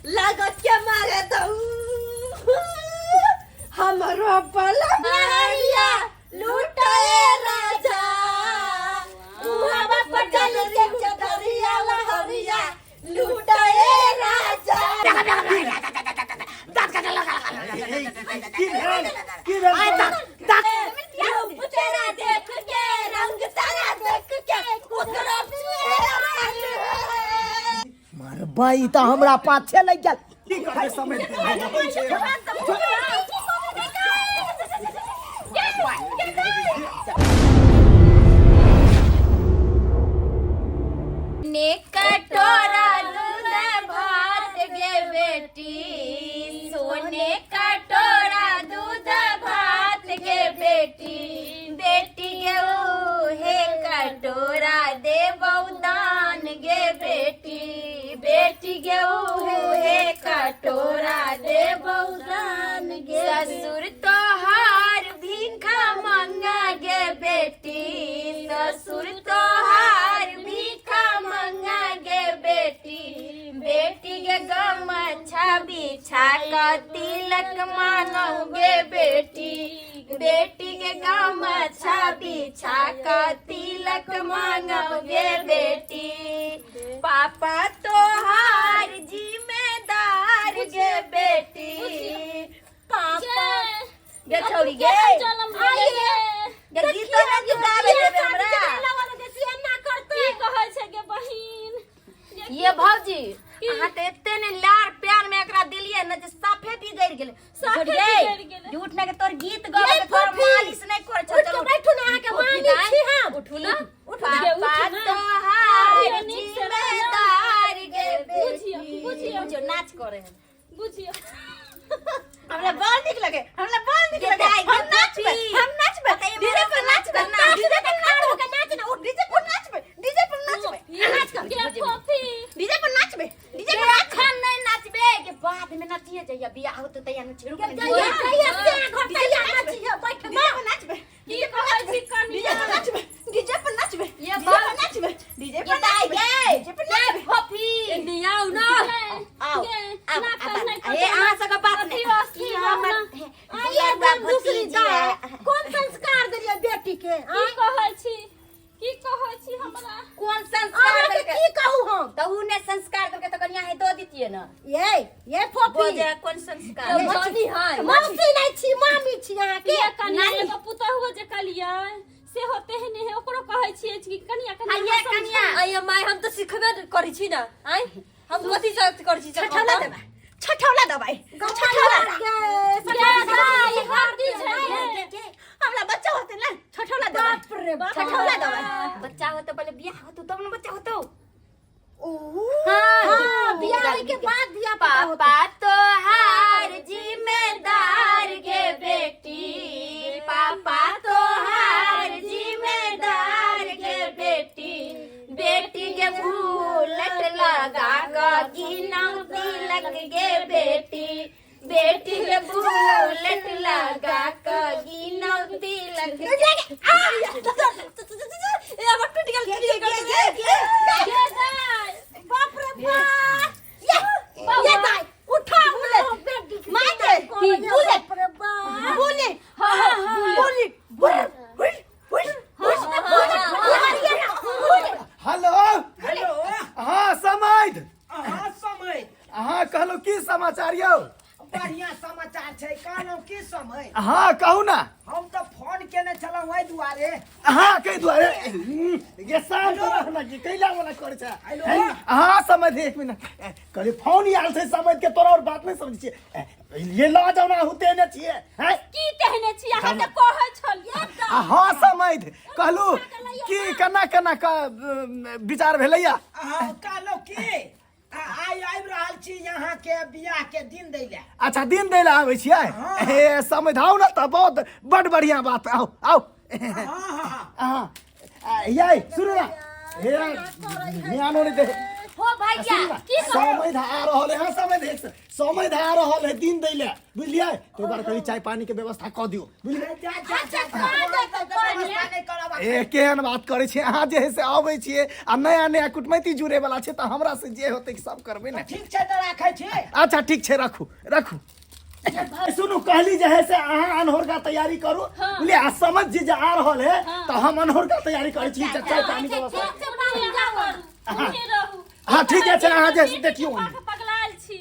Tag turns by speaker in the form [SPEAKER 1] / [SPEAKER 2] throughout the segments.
[SPEAKER 1] लागत के मारे दऊ हमरो बलहरिया लूटे राजा उहावा पटल रे चदरिया लहरिया लूटे राजा।
[SPEAKER 2] की भेल, की भेल?
[SPEAKER 1] रूप तेरा देख के, रंग तेरा देख के, उतरो
[SPEAKER 3] मरबै तऽ हमरा पाछे लागि गेल।
[SPEAKER 2] की करबै समझ के होइ छै।
[SPEAKER 4] ने कटोरा दूध भात गे बेटी, सोने कटोरा दूध भात गे बेटी, बेटी गे हे कटोरा दे दान गे बेटी, बेटी गे हे कटोरा दे दान गे। ससुर तोहार भीखा मंगा गे बेटी, ससुर तोहार भीखा मंगा गे बेटी, बेटी गे गमछा बिछा क तिलक मानो गे बेटी, बेटी के गमछा बिछा क तिलक मांगो गे बेटी। पापा तोहार जिम्मेदार गे बेटी, पापा गे छौड़ी गे गे गीत न गावे देबे हमरा।
[SPEAKER 5] की कहै छै गे बहिन?
[SPEAKER 4] ये भौजी, अहाँ तऽ एते ने लार प्यार में एकरा देलियै ने जे साफे बिगड़ि गेलै।
[SPEAKER 5] साफे
[SPEAKER 4] छोड़ियै,
[SPEAKER 5] बिगड़ि गेलै।
[SPEAKER 4] झूठ ने के तोर गीत गाबै के तोर मालिश नहि करै छौ।
[SPEAKER 1] उठ के
[SPEAKER 4] चलू
[SPEAKER 1] बैठू ने, अहाँके
[SPEAKER 4] उठू
[SPEAKER 1] मामी
[SPEAKER 4] दाइ,
[SPEAKER 1] छी हम।
[SPEAKER 4] उठू ने।
[SPEAKER 1] उठू ने।
[SPEAKER 5] उठू
[SPEAKER 4] पापा
[SPEAKER 5] ने।
[SPEAKER 4] तोहार
[SPEAKER 5] आइयो नीक से रहना।
[SPEAKER 4] जिम्मेदार गे
[SPEAKER 5] बुझियौ,
[SPEAKER 4] बेटी।
[SPEAKER 5] बुझियौ।
[SPEAKER 4] बुझियौ, नाच करे है।
[SPEAKER 5] बुझियौ।
[SPEAKER 1] हमरा बड़ नीक लगे, हमरा बड़ नीक
[SPEAKER 4] गे
[SPEAKER 1] लगे।
[SPEAKER 4] दाइ,
[SPEAKER 1] हम
[SPEAKER 4] गे
[SPEAKER 1] नाचबै,
[SPEAKER 4] बेटी।
[SPEAKER 1] हम नाचबै, डीजे पर नाचबै, डीजे पर नाचबै, नाच ना, उठ, डीजे पर नाचबै, डीजे पर नाचबै, नाच कर।
[SPEAKER 5] गे फोफी।
[SPEAKER 1] डीजे पर नाचबै, डीजे पर नाच।
[SPEAKER 4] एखन नहि नाचबे के बाद में नाचिए जइया, बियाह होतै तहिया ने छिड़ू के।
[SPEAKER 1] जइया जइया से घर तैया नाचिए बैठ। डीजे पर नाचबै।
[SPEAKER 5] की कहै छी
[SPEAKER 1] डीजे
[SPEAKER 5] कनिया?
[SPEAKER 1] पर नाचबै, डीजे पर नाचबै,
[SPEAKER 4] ये
[SPEAKER 1] डीजे पर नाचबै, डीजे पर
[SPEAKER 4] ये दाइ
[SPEAKER 1] नाचबै,
[SPEAKER 4] गे,
[SPEAKER 1] डीजे पर नाचबै।
[SPEAKER 4] फोफी।
[SPEAKER 5] एने आउ ना।
[SPEAKER 4] आउ,
[SPEAKER 5] गे,
[SPEAKER 4] आउ,
[SPEAKER 5] ना
[SPEAKER 4] आउ,
[SPEAKER 5] कर, नहि कर।
[SPEAKER 4] हे, अहाँ सबके बात नहि।
[SPEAKER 5] अथी अस्थिर
[SPEAKER 4] ई हमर
[SPEAKER 5] रहना।
[SPEAKER 4] दुलरुआ
[SPEAKER 1] दूसरी
[SPEAKER 4] भतीजी है।
[SPEAKER 1] कोन संस्कार देलियै बेटी के?
[SPEAKER 5] की कहै छी, की कहै छी हमरा?
[SPEAKER 4] कोन संस्कार
[SPEAKER 1] अहाँके
[SPEAKER 4] देलकै?
[SPEAKER 1] की कहू हम?
[SPEAKER 4] तऽ उ नहि संस्कार देलकै तऽ कनिया हे दऽ दितियै ने।
[SPEAKER 1] ये फोफी।
[SPEAKER 4] बोझे कोन संस्कार?
[SPEAKER 1] मौसी है, मौसी नहीं छी, मामी छी अहाँके।
[SPEAKER 5] किया कनिया, एगो पुतहुओ जे कलियै से होते है ने, ओकरो कहै छियै कि कनिया, कनिया।
[SPEAKER 4] आइये कनिया।
[SPEAKER 6] आइए माय, हम तऽ सिखबे करै छी ने। आइ हम कथी से करै छी?
[SPEAKER 1] छठौला दबाई, छठौला दबाई, छठौला।
[SPEAKER 5] गे दाइ, हरदी छै गे।
[SPEAKER 1] हमरा बच्चा होते ना, छठौला दबाई,
[SPEAKER 5] बाप रे बाप।
[SPEAKER 1] छठौला दबाई।
[SPEAKER 4] बच्चा होतौ, पहिले बियाह होतौ तब ने बच्चा होतौ।
[SPEAKER 1] हाँ, बियाह के बाद दिया।
[SPEAKER 4] पापा तोहार जिम्मेदार गे बेटी, पापा तोहार जिम्मेदार गे बेटी, बेटी के बुलेट लगा क गिनौ तिलक गे बेटी, बेटी के बुलेट लगा क गिनौ तिलक।
[SPEAKER 6] ए, अब टूट गेल, टूट गेल।
[SPEAKER 5] गे दाइ।
[SPEAKER 1] बाप रे बाप, ये ये दाई, उठा बुलेट मार के, बुलेट बुलेट,
[SPEAKER 6] हाँ हाँ
[SPEAKER 1] bullet, bullet, bullet, bullet.
[SPEAKER 2] Hello.
[SPEAKER 7] Hello.
[SPEAKER 2] हाँ समैध।
[SPEAKER 7] अहाँ समय।
[SPEAKER 2] अहाँ कहलहुँ, की समाचार यौ?
[SPEAKER 7] बढ़िया समाचार छै। कहलहुँ की समय।
[SPEAKER 2] हाँ, कहू ना।
[SPEAKER 7] हम तऽ फोन केने छलहुँ एहि दुआरे।
[SPEAKER 2] हाँ, कहि दुआरे ये? शांत रहना कि कैला वाला करै छै?
[SPEAKER 7] हेलो।
[SPEAKER 2] हाँ समझ, एक मिनट कहली, फोन आयल छै समझ के। तोरा और बात नहीं समझ छियै। ये ला जाओ ना, होते ने छियै हैं?
[SPEAKER 5] की कहने छी अहाँ? तऽ कहै छलियै।
[SPEAKER 2] आ हाँ समझ, कहलू की केना केना का विचार भेलैया?
[SPEAKER 7] अहाँ कहलहुँ की, आइ आबि रहल छी यहाँ के बियाह के दिन दै लए।
[SPEAKER 2] अच्छा, दिन दै लए आबै छियै?
[SPEAKER 7] हाँ।
[SPEAKER 2] हे समझ, आउ ने तऽ बहुत बड बढ़िया बात, आउ आउ।
[SPEAKER 7] हाँ हाँ हाँ।
[SPEAKER 2] हाँ, यै सुनू ने, हे ध्यानो नहि दे।
[SPEAKER 4] हो भैया
[SPEAKER 2] सुनू ना,
[SPEAKER 5] की
[SPEAKER 2] समय आ रहल है, हाँ समय देख समय आ रहल है दिन दैले, बुझलियै? तो बार करी चाय पानी के व्यवस्था कऽ दियौ, बुझलियै?
[SPEAKER 7] जा जा जा व्यवस्था नहि करब।
[SPEAKER 2] ए केहन बात करै छियै अहाँ? जे है से अबै छियै आ नया नया कुटमैती जुड़े वाला छै, तऽ हमरा से जे होतै सब करबै ने।
[SPEAKER 7] ठीक छै तऽ राखै छी।
[SPEAKER 2] अच्छा ठीक छै, रखू रखू। सुनू, कहली जे है से अहाँ अनहोरका तैयारी करू, बुझलियै? आ समझ जे जे आ रहल है तऽ हम अनहोरका तैयारी करै छी, चाय पानी के व्यवस्था।
[SPEAKER 5] ठीक छै, पाहुन जाउ, उहे रहू।
[SPEAKER 2] हाँ ठीक छै, अहाँ जे देखियौ।
[SPEAKER 5] पगलायल छी।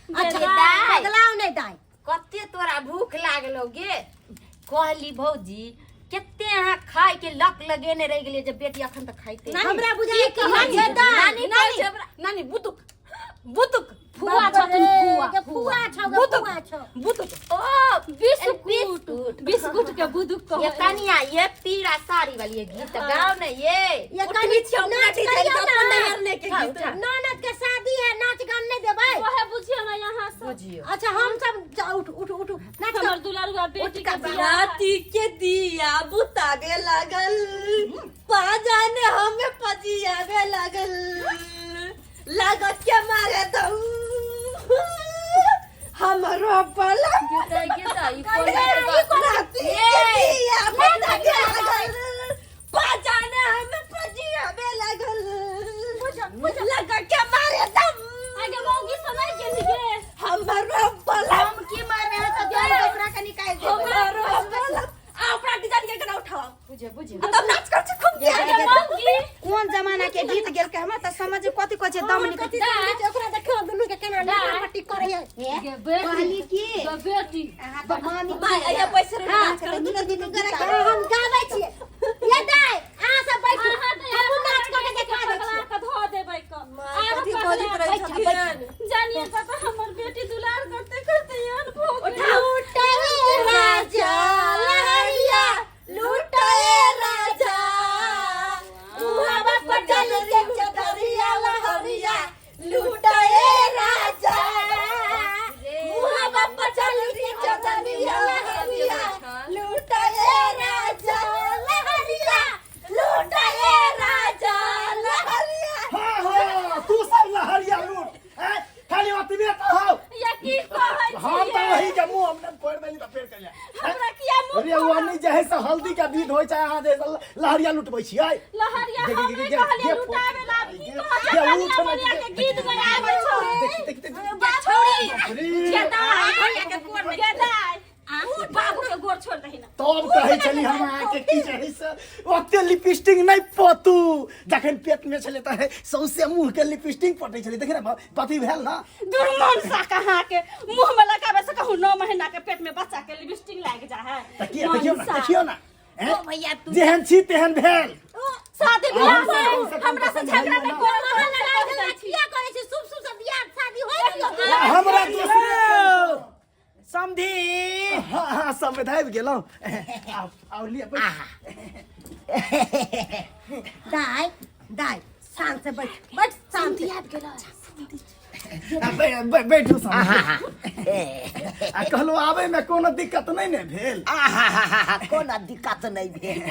[SPEAKER 1] अच्छा
[SPEAKER 4] दाइ।
[SPEAKER 1] पगलाउ नहि दाइ।
[SPEAKER 4] कते तोरा भूख लागलो गे? कहली भौजी, कते अहाँ खाय के लक लगेने रहि गेलियै जे बेटी अखन तक खाइते नहि।
[SPEAKER 1] हमरा बुझाइ कि
[SPEAKER 5] नानी,
[SPEAKER 1] छै दाइ।
[SPEAKER 4] नानी कहै छै हमरा,
[SPEAKER 6] नानी बुतुक बुतुक
[SPEAKER 5] फुआ छथुन, फुआ।
[SPEAKER 1] गे फुआ छौ, गे
[SPEAKER 6] बुतुक
[SPEAKER 1] फुआ छौ।
[SPEAKER 6] बुतुक।
[SPEAKER 4] ओ
[SPEAKER 5] बिस्कुट, बिस्कुट के बुदुक
[SPEAKER 4] ये
[SPEAKER 5] कहै।
[SPEAKER 4] कनिया, ये पीला साड़ी वाली, ये गीत गाओ ने ये।
[SPEAKER 1] ये कनि नाच करियौ
[SPEAKER 6] अपन
[SPEAKER 1] ना।
[SPEAKER 6] नैहर लेके गीत।
[SPEAKER 1] ननद के शादी है, नाच गान नहीं देबै?
[SPEAKER 5] ओहे बुझियौ ना यहाँ से।
[SPEAKER 4] बुझियो।
[SPEAKER 1] अच्छा हम सब उठ उठ उठ, नाच
[SPEAKER 5] हमर
[SPEAKER 1] कर।
[SPEAKER 5] दुलारुआ बेटी के बियाह।
[SPEAKER 6] राती के दिया बुतावे लागल, पाजाने हमें पजियावे लागल, लागत के मारे दऊ हमरो बला।
[SPEAKER 4] गे गे दाई, कोन बात?
[SPEAKER 6] राती के दिया बुतावे लागल, पाजाने हमें पजियावे लागल, लागत के मारे दम
[SPEAKER 5] आगे मौगी समय गेली गे।
[SPEAKER 6] हमरो बला।
[SPEAKER 4] हम की मारबे है तऽ जान के ओकरा के निकालि देबै।
[SPEAKER 6] हमरो बला आ अपना डिजाइन के केना उठाओ।
[SPEAKER 4] बुझे बुझे।
[SPEAKER 6] आ तब नाच कर छी खूब के।
[SPEAKER 5] आगे मौगी।
[SPEAKER 4] कोन जमाना के गीत गेल के हमरा तऽ समझ कथी कहै छै दम निकल।
[SPEAKER 1] कथी समझै छै? ओकरा देखियौ दुनू के केना नाच पट्टी करै है।
[SPEAKER 5] गे बेटी,
[SPEAKER 4] कहली की
[SPEAKER 5] गे बेटी।
[SPEAKER 4] अहाँ तऽ मामी।
[SPEAKER 6] माय आइया पैसा रे, नाच कर दुनू दुनू
[SPEAKER 1] हाँ, हम गाबै छियै। ये दाइ, अहाँ सब बैठू,
[SPEAKER 5] अहाँ तऽ
[SPEAKER 1] हमहूँ नाच कऽ के देखा दै
[SPEAKER 5] पगला
[SPEAKER 1] छियै।
[SPEAKER 5] के धऽ देबै क। आरो
[SPEAKER 6] कथी
[SPEAKER 5] पगला
[SPEAKER 6] बजैत रहै छथिन?
[SPEAKER 5] जानिए पापा, हमर बेटी दुलार करते करते एहन भऽ गेल।
[SPEAKER 1] लूटे राजा लहरिया,
[SPEAKER 6] लूटे राजा, मुहावा पटल के चदरिया लहरिया, लूटे राजा, मुहावा पटल के चदरिया लहरिया, लूटे राजा लहरिया, लूटे राजा लहरिया।
[SPEAKER 2] हाँ हाँ, तू सब लहरिया लूट हैं? खाली ओतबे कहौ।
[SPEAKER 5] या की कहै
[SPEAKER 2] हम तऽ
[SPEAKER 5] छियै?
[SPEAKER 2] वही के मुंह हमने फोड़ देली तऽ फेर कहिया
[SPEAKER 5] हमरा किया मुँह?
[SPEAKER 2] अरे ओ नहीं जे है से हल्दी के विध होइ छै, अहाँ जे है से लहरिया लुटबै छियै।
[SPEAKER 5] लहरिया
[SPEAKER 2] देख,
[SPEAKER 5] हम
[SPEAKER 2] देख,
[SPEAKER 5] नहि
[SPEAKER 2] देख,
[SPEAKER 5] कहलियै
[SPEAKER 2] देख,
[SPEAKER 5] लुटाबे ला। की
[SPEAKER 2] देख,
[SPEAKER 5] कहै
[SPEAKER 2] देख,
[SPEAKER 5] छै?
[SPEAKER 2] उठ
[SPEAKER 5] कनिया
[SPEAKER 2] ना,
[SPEAKER 5] बनिया के गीत गाबै छौ।
[SPEAKER 2] देख देख देख।
[SPEAKER 5] छौड़ी।
[SPEAKER 2] अरे,
[SPEAKER 5] गे दाइ, भैया के गोर में, गे दाइ, उठ, बाबू के गोर छोड़ दही ना।
[SPEAKER 2] तब कहै छली हम अहाँके की जे है से ओते लिपस्टिक नहि पोतू। जखन पेट मे छलै तऽ सौंसे मुँह के लिपस्टिक पटै छलै, देख ने पति भेल ना।
[SPEAKER 5] दुर्मन सा कहाँ के मुंह में लगावे से कहूँ 9 महीना के पेट में बच्चा के लिपस्टिक लाग जा है।
[SPEAKER 2] तऽ किया देखियौ ना,
[SPEAKER 5] मनसा।
[SPEAKER 2] देखियौ ना हैं?
[SPEAKER 4] ओ भैया तू
[SPEAKER 2] जेहन छी तेहन भेल।
[SPEAKER 5] शादी बियाह
[SPEAKER 2] अहाँ
[SPEAKER 5] से
[SPEAKER 2] से कम से कम
[SPEAKER 5] हमरा से
[SPEAKER 2] पसंद
[SPEAKER 5] झगड़ा
[SPEAKER 2] भइए
[SPEAKER 5] नहि
[SPEAKER 2] ना।
[SPEAKER 5] करू।
[SPEAKER 1] अहाँ लड़ाई झगड़ा किया करै छी? शुभ शुभ से बियाह शादी होइ दियौ।
[SPEAKER 2] हमरा दोसरे
[SPEAKER 7] समधी।
[SPEAKER 2] हाँ हाँ, सब आबि गेलहुँ, आउ आउ, लिअ बैठ।
[SPEAKER 1] दाइ दाइ, शांत से बैठ बैठ, शांत से।
[SPEAKER 2] आ, बैठू सब। आ कहलहुँ आबै मे कोनो दिक्कत नहि ने भेल?
[SPEAKER 7] आहा, कोनो दिक्कत नहि भेल।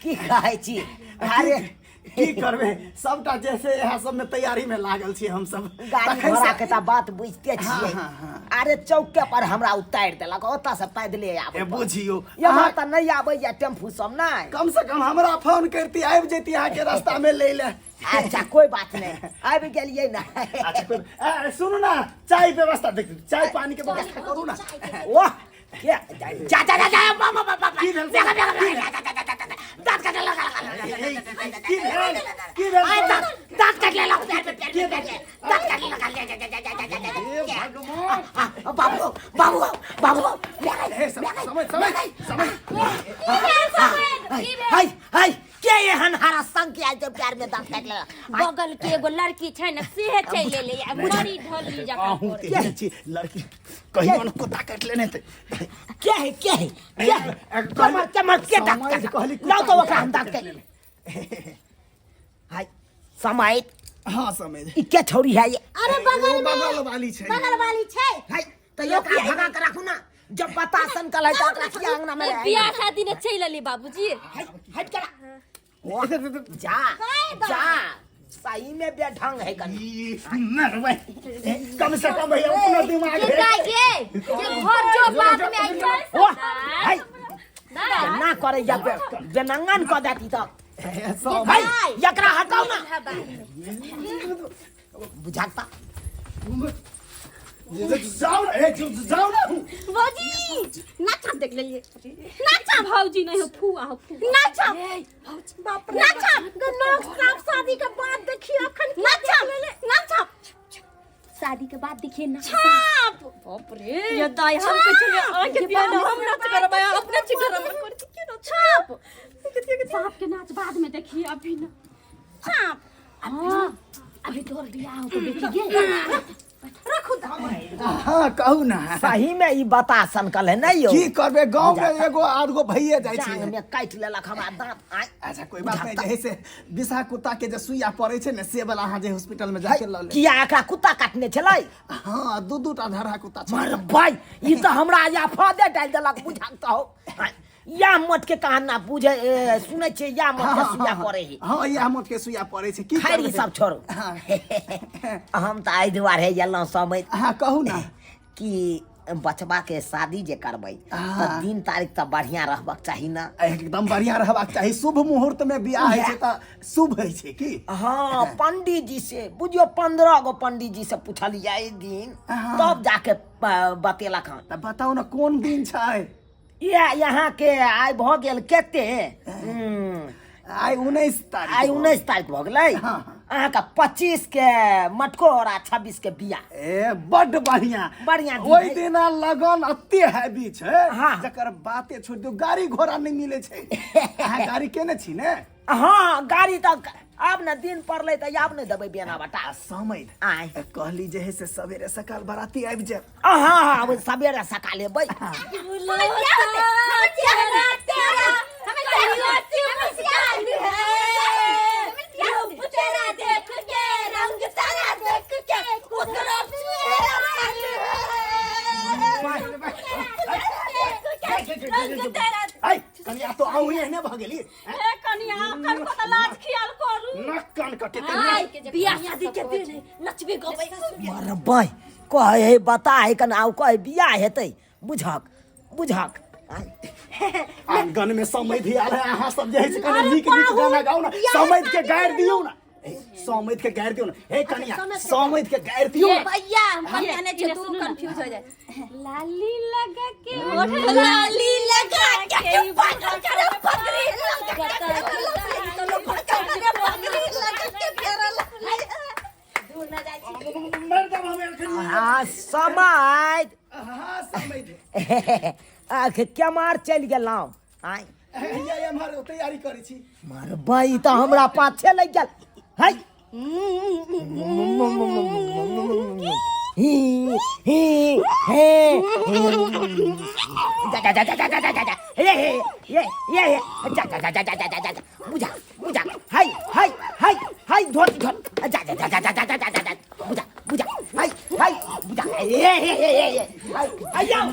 [SPEAKER 7] की कहै छी? अरे
[SPEAKER 2] की करबै, सबटा जैसे इएह सबमे तैयारी मे लागल छी हमसब।
[SPEAKER 7] गाड़ी
[SPEAKER 2] तखन
[SPEAKER 7] घोड़ा के तऽ बात बुझते
[SPEAKER 2] हाँ,
[SPEAKER 7] छियै।
[SPEAKER 2] हाँ, हाँ।
[SPEAKER 7] अरे चौके पर हमरा उतारि देलक, ओतऽ से पैदले आबै।
[SPEAKER 2] ए बुझियौ,
[SPEAKER 7] यहाँ
[SPEAKER 2] अहाँ
[SPEAKER 7] तऽ नहि आबैया टेम्पू सब नहि।
[SPEAKER 2] कम से कम हमरा फोन करती, आबि जैती अहाँके रास्ता मे लै ले।
[SPEAKER 7] अच्छा कोई बात नहीं, आबि गेलियै ना।
[SPEAKER 2] अच्छा ए, सुनू ना, चाय व्यवस्था देख, चाय पानी के व्यवस्था करू ना।
[SPEAKER 7] वाह के जा जा जा जा बाबा बाबा।
[SPEAKER 2] की भेल?
[SPEAKER 7] देखा देखा देखा, दांत काटे लगा।
[SPEAKER 2] की भेल? की भेल?
[SPEAKER 7] आय दांत दांत काट लेलक, पैर पे पैर पे पैर पे दांत काट लेलक। जा जा जा जा जा जा।
[SPEAKER 2] हे भगवान!
[SPEAKER 7] बाबू बाबू बाबू।
[SPEAKER 2] हे समय समय समय समय।
[SPEAKER 7] हाय हाय, के एहन हरा संग के आज प्यार में दांत काट लेलक?
[SPEAKER 4] बगल के एगो लड़की छै ने, सेहे चलि एलै आ मरी ढली जकाँ
[SPEAKER 2] अहूँ
[SPEAKER 4] करै।
[SPEAKER 2] तेहने छी लड़की, कहियो न कुत्ता काटि लेने हेतै।
[SPEAKER 7] के है, के है, के है? कमर कमर के दांत
[SPEAKER 2] समझ
[SPEAKER 7] काट
[SPEAKER 2] कहली
[SPEAKER 7] लाओ
[SPEAKER 2] कुत्ता
[SPEAKER 7] तो ओकरा हम दांत
[SPEAKER 2] काटि
[SPEAKER 7] काट
[SPEAKER 2] लेने।
[SPEAKER 7] हाय समय।
[SPEAKER 2] हाँ समझ।
[SPEAKER 7] ई के छौरी है ये?
[SPEAKER 1] अरे बगल में
[SPEAKER 2] बगल वाली छै।
[SPEAKER 1] बगल वाली छै।
[SPEAKER 7] हाय तो ओकरा भगा के राखू ना, जब पता सनकल है तो ओकरा किया अंगना में रहे?
[SPEAKER 6] बियाह शादी ने चलि एली बाबूजी।
[SPEAKER 7] हट हट करा, जा जा
[SPEAKER 3] सही में बेढंग है कनी।
[SPEAKER 2] ई, मरबै कम से कम भैया अपनो दिमाग
[SPEAKER 4] के
[SPEAKER 2] है।
[SPEAKER 4] दाई गे जे घर जो बाद में आई
[SPEAKER 3] ओ हाय ना करे जा बेनंगन क देती त
[SPEAKER 2] सब
[SPEAKER 3] भाई एकरा हटाओ ना बुझाता।
[SPEAKER 2] जाओ ना, ए, जाओ ना।
[SPEAKER 1] भौजी नाचा देख लेलिए, नाचा।
[SPEAKER 5] भौजी नहीं हो, फुआ हो, फुआ।
[SPEAKER 1] नाचा बाप रे नाचा। लोग साफ शादी के बाद देखिए अखन नाचा नाचा।
[SPEAKER 4] शादी के बाद देखिए ना।
[SPEAKER 1] छाप
[SPEAKER 6] बाप रे ये दाई हम कुछ आके बियाह ना हम नाच करबै, अपने चिकर कर के ना छाप।
[SPEAKER 5] सांप के नाच बाद में देखिए, अभी ना।
[SPEAKER 1] छाप।
[SPEAKER 4] हाँ, अभी तोर बियाह हो तो बेटी गे।
[SPEAKER 1] रखू दा।
[SPEAKER 2] हाँ कहू ना।
[SPEAKER 3] सही में ई बता सनकल है नहीं यो।
[SPEAKER 2] की करबे, गांव में एगो आधगो भइए जाइ छै।
[SPEAKER 3] जांग में काटि लेलक हमरा दांत आय।
[SPEAKER 2] अच्छा कोई बात नहीं, जे से बिसा कुत्ता के जे सुइया पड़े छै ने से वाला अहाँ जे हॉस्पिटल में जाके ल ले।
[SPEAKER 3] किया एकरा कुत्ता काटने छलै?
[SPEAKER 2] हाँ दू दू टा धरा कुत्ता छै।
[SPEAKER 3] मर भाई ई तऽ हमरा या फदे डालि देलक बुझाक त हो। या मठ के कहा ना बुझे सुनै छियै या मठ के सुइया पड़े है।
[SPEAKER 2] हाँ या मठ के सुइया पड़े छै। की
[SPEAKER 3] खैर ई
[SPEAKER 2] करबै?
[SPEAKER 3] सब छोड़ू। हम तऽ एहि दुआरे एलहुँ समय।
[SPEAKER 2] हाँ कहू ना।
[SPEAKER 3] कि बचबा के शादी जे करबै तऽ दिन तारीख तऽ बढ़िया रहबाक चाही ना।
[SPEAKER 2] एकदम बढ़िया रहबाक चाही, शुभ मुहूर्त में बियाह होइ छै तऽ शुभ होइ छै की।
[SPEAKER 3] हाँ पंडित जी से बुझियो 15 गो पंडित जी से पूछलियै एहि दिन तब जाके बतेलक हन।
[SPEAKER 2] तऽ बताउ ना कोन दिन छै?
[SPEAKER 3] यहाँ के आइ भऽ गेल कते?
[SPEAKER 2] आइ 19 तारीख।
[SPEAKER 3] आइ 19 तारीख भऽ गेलै।
[SPEAKER 2] हाँ।
[SPEAKER 3] अहाँके 25 के मटकोर आ 26 के बियाह।
[SPEAKER 2] ए बड्ड बढ़िया
[SPEAKER 3] बढ़िया दिन
[SPEAKER 2] ओहि
[SPEAKER 3] है।
[SPEAKER 2] दिना लगन अते हैवी छै।
[SPEAKER 3] हाँ।
[SPEAKER 2] जकर बाते छोड़ि दियौ, गाड़ी घोड़ा नहि मिलै छै। अहाँ गाड़ी केने छी ने?
[SPEAKER 3] हाँ गाड़ी तऽ आब ने दिन पड़लै तऽ आब नहि देबै बेना बटा।
[SPEAKER 2] समय
[SPEAKER 3] आय।
[SPEAKER 2] कहली जे है से सवेरे सकाल बराती आबि जायब।
[SPEAKER 3] हाँ हाँ ओहि सवेरे सकाल एबै।
[SPEAKER 2] ऐ कनिया तो अहूँ एहने भऽ गेली।
[SPEAKER 5] ए कनिया कन को त लाज खियाल करू।
[SPEAKER 2] नक कान कटेतै।
[SPEAKER 6] बियाह शादी के दिन है, नचबे गबै।
[SPEAKER 3] मरबै कहै है बता है कन आउ कहै बियाह हेतै। बुझक बुझक
[SPEAKER 2] आंगन में समैध आयल है, अहाँ सब जे है से कनि नीक नीक गाना गाउ ना, समैध के गारि दियौ ना। ए, समैध के गारि दियौ ना। हे कनिया समैध के गारि दियौ ना।
[SPEAKER 1] भैया हम कहने छै तू कंफ्यूज हो जाए।
[SPEAKER 5] लाली लगा के
[SPEAKER 1] लाली लगा के पागल करे पगड़ी लगा के पगड़ी लगा के फेरा
[SPEAKER 2] मर देब हम एखन।
[SPEAKER 3] हाँ समैध।
[SPEAKER 2] हाँ समैध।
[SPEAKER 3] आख केमार चलि गेलहुँ आय।
[SPEAKER 2] हैया एम्हर तैयारी करै छी।
[SPEAKER 3] मरबै तऽ हमरा पाछे लागि गेल। है ही ही हे जा जा जा जा जा जा जा जा हे हे ये ये हे जा जा जा जा जा जा जा जा बुझा बुझा हाय हाय हाय हाय धोती धोत जा जा जा जा जा जा जा जा जा बुझा बुझा हाय हाय बुझा हे हे हे हे हाय हाय जाओ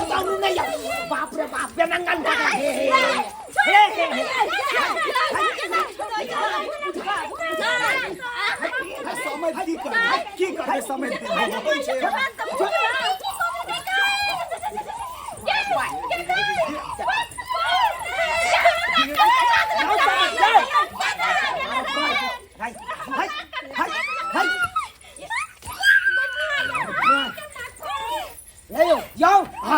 [SPEAKER 3] जाओ नहीं जाओ। बाप रे बाप बेनंगन हे हे हे हे
[SPEAKER 2] समैध की करबै, की करबै समैध के? छै।
[SPEAKER 3] हाय हाय हाय हाय ए यो यौ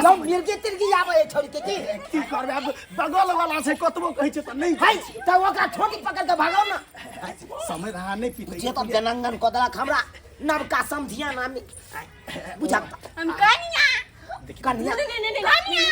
[SPEAKER 3] यौ मिर्गी तिर्गी आबै है छोड़ी के की।
[SPEAKER 2] की करबै आब, बगल वाला छै, कतबो कहै छै तऽ नहि।
[SPEAKER 3] हाय तऽ ओकरा छोटी पकड़ के भगाउ ना।
[SPEAKER 2] समैध अहाँ नहि पीतै।
[SPEAKER 3] जे तऽ बेनंगन कऽ देलक हमरा नवका समधिया नामी बुझक।
[SPEAKER 1] हम कनिया
[SPEAKER 3] कनिया
[SPEAKER 1] कनिया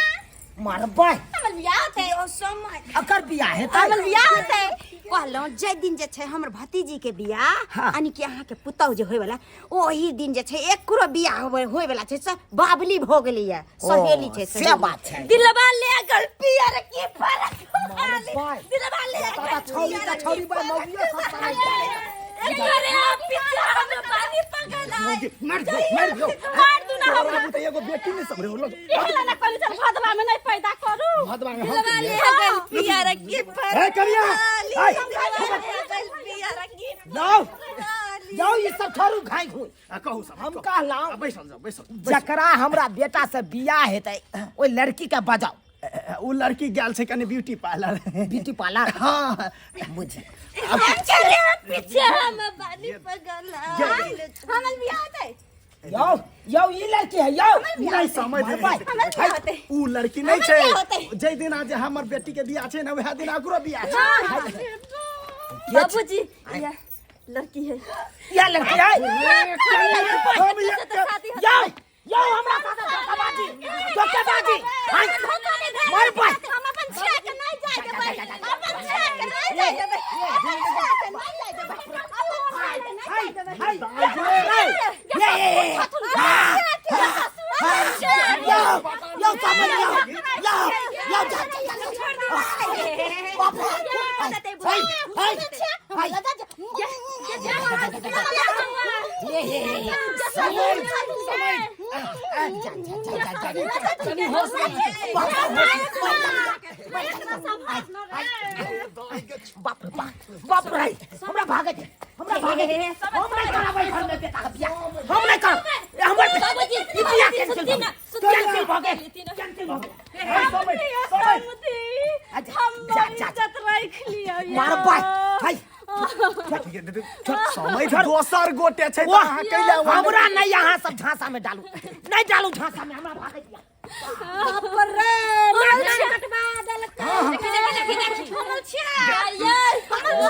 [SPEAKER 3] मरबै।
[SPEAKER 1] हमर बियाह होतै ओ समय।
[SPEAKER 3] अकर बियाह हेतै?
[SPEAKER 1] हमर बियाह होतै
[SPEAKER 4] कहलहुँ जे दिन जे छै हमर भतीजी के बियाह।
[SPEAKER 3] हाँ।
[SPEAKER 4] यानी कि अहाँके पुतहु जे होयवला ओही दिन जे छै एकरो बियाह होयवला छै, से बाबली भऽ गेलैया सहेली छै।
[SPEAKER 3] से
[SPEAKER 4] सहेली।
[SPEAKER 3] बात छै।
[SPEAKER 1] दिलवा ले गल पियर की फरक।
[SPEAKER 3] मरबै
[SPEAKER 1] दिलवा ले
[SPEAKER 3] दादा छौरी तऽ छौरी बा मौगियो सब सनै
[SPEAKER 5] अरे आप पीछे हम पानी पकड़ आए।
[SPEAKER 2] मर जो मर जो
[SPEAKER 5] मार दू ना हमरा।
[SPEAKER 2] तोरा तऽ एगो बेटी नहि समरे होलो।
[SPEAKER 5] इहे ना कहली चल भदवा में नहीं पैदा करू।
[SPEAKER 2] भदवा में हम
[SPEAKER 1] दिलवा ले गल पियर की फरक।
[SPEAKER 2] हे कनिया, आय।
[SPEAKER 1] दिलवा ले गल
[SPEAKER 3] जाओ जाओ ई सब छोड़ू घाई घुई।
[SPEAKER 2] आ कहू सब।
[SPEAKER 3] हम कहलहुँ
[SPEAKER 2] आ, बैसल जाओ, बैसल।
[SPEAKER 3] जकरा हमरा बेटा से बियाह हेतै ओहि लड़की के बजाओ।
[SPEAKER 2] उ लड़की गेल छै कनि ब्यूटी पार्लर।
[SPEAKER 3] Beauty parlour?
[SPEAKER 2] हाँ।
[SPEAKER 3] बुझी
[SPEAKER 1] चले पीछे हम बानी पगल हमर बियाह होतै।
[SPEAKER 3] यौ यौ ई लड़की है यौ।
[SPEAKER 2] नहीं समझ
[SPEAKER 3] मार भाई।
[SPEAKER 1] हमर बियाह होतै।
[SPEAKER 2] उ लड़की नहीं
[SPEAKER 1] हमर
[SPEAKER 2] छै।
[SPEAKER 1] बियाह होतै।
[SPEAKER 2] जै दिन आज हमर बेटी के बियाह छै ने वएह दिन ओकरो बियाह छै।
[SPEAKER 6] बाबूजी यह लड़की है।
[SPEAKER 3] यह लड़की है।
[SPEAKER 2] हम ये
[SPEAKER 3] यौ यौ हमरा साथे धोखाबाजी धोखाबाजी। हाय मार भाई।
[SPEAKER 1] हम अपन छिया के नहीं जाय देबै, अपन छिया के नहीं जाय देबै, अपन छिया के नहीं जाय देबै, अपन छिया के नहीं जाय देबै।
[SPEAKER 3] हाय ये ये ये यौ यौ समझ यौ यौ यौ जा जा जा बाप रे। हाय हाय हाय ये ये ये जा जा जा जा जा
[SPEAKER 2] कनि होश में
[SPEAKER 3] बाप रे बाप, बाप रे, हमरा भागे दे, हमरा भागे दे। हम नहीं कराबै घर में बेटा के बियाह, हम नहीं करब। ए, हमर
[SPEAKER 5] बाबूजी,
[SPEAKER 3] ई बियाह कैंसिल
[SPEAKER 5] सुनती ना,
[SPEAKER 3] कैंसिल भऽ गेल, कैंसिल भऽ गेल।
[SPEAKER 2] समय समय
[SPEAKER 3] अच्छा,
[SPEAKER 5] हम
[SPEAKER 3] जा जा
[SPEAKER 5] इज्जत राख लिया।
[SPEAKER 3] मार बाय हाय।
[SPEAKER 2] समय दोसर गोटे छै तऽ
[SPEAKER 3] वाह,
[SPEAKER 2] अहाँ कैला
[SPEAKER 3] हमरा नहीं यहाँ सब झांसा में डालू, नहीं डालू झांसा में, हमरा भागे दिया।
[SPEAKER 1] बाप रे नाल कटवा देलकै।
[SPEAKER 5] देखी देखी देखी
[SPEAKER 1] हमर छिया हमर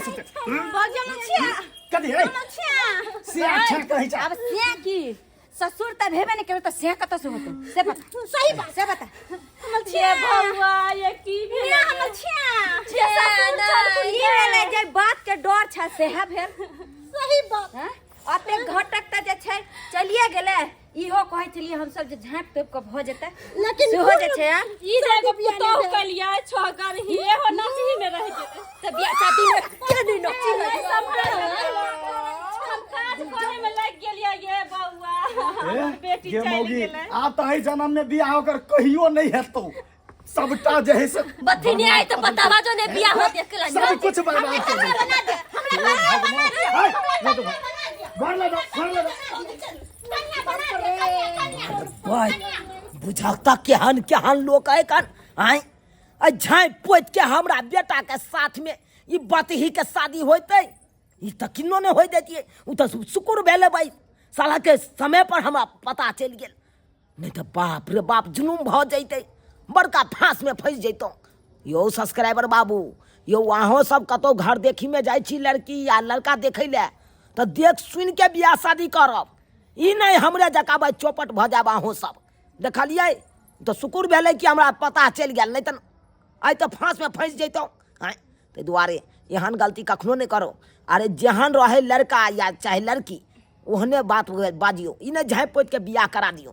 [SPEAKER 1] छिया बाबूजी हमर छिया
[SPEAKER 2] कथी है
[SPEAKER 1] हमर छिया।
[SPEAKER 2] से अच्छा कहै छै।
[SPEAKER 4] आब से की ससुर त भेबे नहीं केलौ त से कतऽ से होतौ से बता,
[SPEAKER 1] सही बात
[SPEAKER 4] से बता।
[SPEAKER 1] हमर
[SPEAKER 5] ये
[SPEAKER 1] छिया
[SPEAKER 5] भौआ ये की भेल?
[SPEAKER 1] ये हमर छिया।
[SPEAKER 5] ये ससुर चल
[SPEAKER 4] ई भेलै जे बात के डर छै सेहा भेल।
[SPEAKER 1] सही बात।
[SPEAKER 4] हैं? अते घटक त जे छै चलिए गेलै। इहो कहै छलियै हमसब जे झाँपि तोपि कऽ भऽ जेतै,
[SPEAKER 1] लेकिन
[SPEAKER 4] सेहो जे छै आ,
[SPEAKER 5] ई जे एगो पुतोहु कलिया छहगर ही एहो नचही में रह गेलै।
[SPEAKER 4] तऽ बियाह शादी में के नहि नची है?
[SPEAKER 5] हम काज करे में लागि गेलियै ये बौआ, हमर बेटी
[SPEAKER 2] गे
[SPEAKER 5] चलि
[SPEAKER 2] मौगी,
[SPEAKER 5] गेलै।
[SPEAKER 2] आब तऽ एहि जन्म में बियाह ओकर कहियो नहीं हेतौ, सबटा जे है से
[SPEAKER 6] बथिनी आई तो बतावा जो ने बियाह हो देखला।
[SPEAKER 2] सब कुछ बर्बाद कर देलकै।
[SPEAKER 1] बना दे हमरा, बना दे।
[SPEAKER 2] हाय, ले दो घर, ले दो घर, ले दो।
[SPEAKER 1] कन्या बना दे, कन्या कन्या।
[SPEAKER 3] भाई बुझकता केहन केहन लोक है कन आय आ झाँपि पोति के हमरा बेटा के साथ में ई बतही के शादी होतै, ई तऽ किन्नो नहि होइ दैतियै। ओ तऽ शुक्र भेलै भाई साला के समय पर हमरा पता चलि गेल, नहीं तऽ बाप रे बाप जुलूम भऽ जैतै, बड़का फाँस में फँसि जैतहुँ। यौ सब्सक्राइबर बाबू, यौ अहूँ सब कतहु घर देखीमे जाइ छी लड़की या लड़का देखै लए तऽ देख सुनि के बियाह शादी करब, ई नहि हमरे जकाँ भाई चौपट भऽ जायब। अहूँ सब देखलियै तऽ शुक्र भेलै कि हमरा पता चलि गेल, नहि तऽ आइ तऽ फाँसमे फँसि जैतहुँ। आँय ताहि दुआरे एहन गलती कखनो नहि करू। अरे जेहन रहै लड़का या चाहे लड़की ओहने बात बाजियौ, ई नहि झाँपि पोति के बियाह करा दियौ।